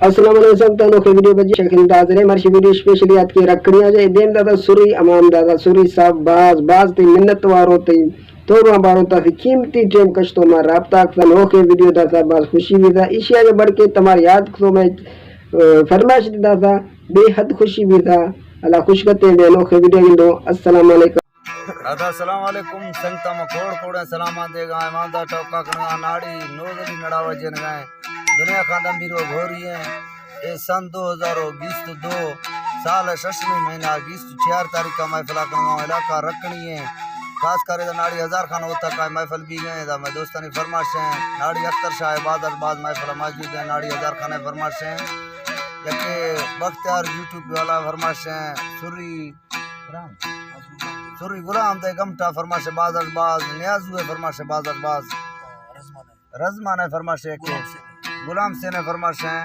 السلام علیکم، تو نوکے ویڈیو بجی شکل حاضر ہے۔ مرشی ویڈیو اسپیشلی آتکے رکھنی آ جائے۔ دیم دادا سری، امام دادا سری صاحب، باز، باز تے منت وارو تے توبہ بارو تا سی قیمتی ٹائم کشتو ما رابطہ کتا۔ نوکے ویڈیو دادا باز خوشی ویزا۔ ایشی آگے بڑھ کے تمہاری یاد کتو میں، اے، فرمائش دادا بے حد خوشی ویزا۔ اللہ خوش کرتے بے نوکے ویڈیو گندو۔ السلام علیکم۔ دادا السلام علیکم، سنگتا ما کوڑ کوڑے سلاماں دیگا، ایماندار ٹوکا کنگا، ناڑی نوزلی نڑاوا جنگا، دنیا خاندان بیرو گھوری ہیں۔ اے سن دو ہزار و بیست و دو سال ششمی مہینہ بیست و چار تاریخ کا محفل آ کنگا، علاقہ رکھنی ہے۔ خاص کر ادا ناڑی ہزار خان ہوتا کا محفل بھی گئے، ادا میں دوستانی فرمائش ہیں۔ ناڑی اختر شاہ باز باز محفل موجود ہیں، ناڑی ہزار خان فرمائش ہیں۔ یکے بختیار یوٹیوب والا فرمائش ہیں، سری سری غلام دے گمٹا فرمائش باز از باز، نیازو ہے فرمائش باز از باز، رزمان ہے فرمائش ہے کہ غلام سین ہے فرمائش ہے،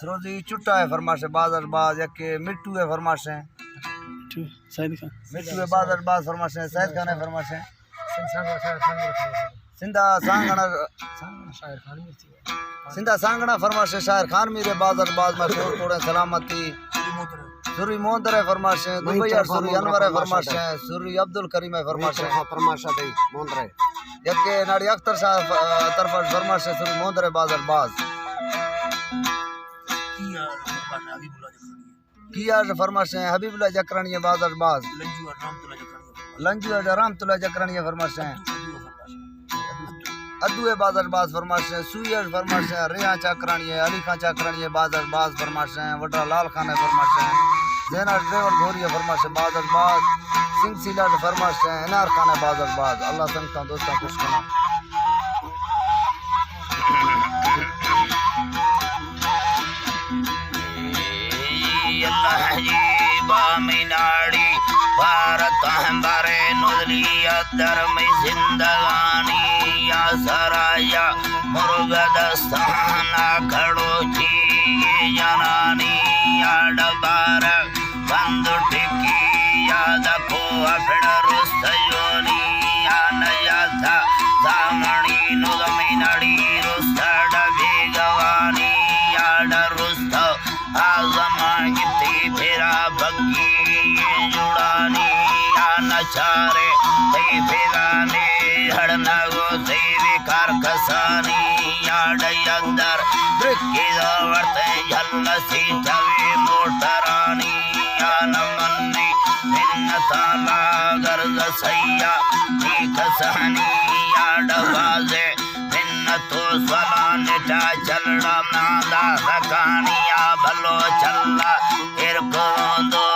سروزی چٹا ہے فرمائش باز از باز، یک مٹو ہے فرمائش ہے، مٹو ہے باز از باز فرمائش ہے، سید خان ہے فرمائش ہے۔ سندھا سانگنا، سندھا سانگنا فرمائش شاعر خان میرے باز از باز، میں کوڑ کوڑے سلامتی۔ سری موندر ہے فرمائش، دبئی اور سری انور ہے فرمائش، سری عبدالکریم ہے فرمائش۔ فرمائش ہے موندر ہے۔ یکے ناڑی اختر شاہ طرف فرمائش، سری موندر ہے باز از باز۔ کیا فرمائش ہیں؟ حبیب اللہ جکرانی ہے باز از باز۔ لنجو اڈ رحمت اللہ جکرانی ہے فرمائش ہیں۔ ادو ہے باز از باز فرمائش ہیں۔ سوئی اڈ فرمائش ہیں۔ ریحان چاکرانی ہے، علی خان چاکرانی ہے باز از باز فرمائش ہیں۔ وڈرا لال خان ہے فرمائش ہیں۔ زینا ڈرائیور گھوری ہے فرمائش ہے باز از باز۔ سنگھ سیلا اڈ فرمائش ہیں۔ انار خان ہے باز از باز۔ اللہ سنگتاں دوستاں خوش کنا۔ اللہ جی با میناڑی بارت ہمبارے نزلی در میں زندگانی یا سرایا مرغ دستانا کھڑو چی جنانی یا ڈبارک بند ٹکی یاد کو اپڑ رست یونی آن یاد سامنی نظمی نڑی رست ڈبی گوانی یاد رست آزمان گتی پھرا بگی جوڑانی آن چارے تی پھرانی ہڑ نگو تی کار کسانی یاد یندر درکی دا ورتے جھل سی توی موٹرانی آن منی منتانا گرز سیا نی کسانی آڈ بازے منتو سلان ٹا چلڑا نادا سکانی آ بلو چلا ارکو دو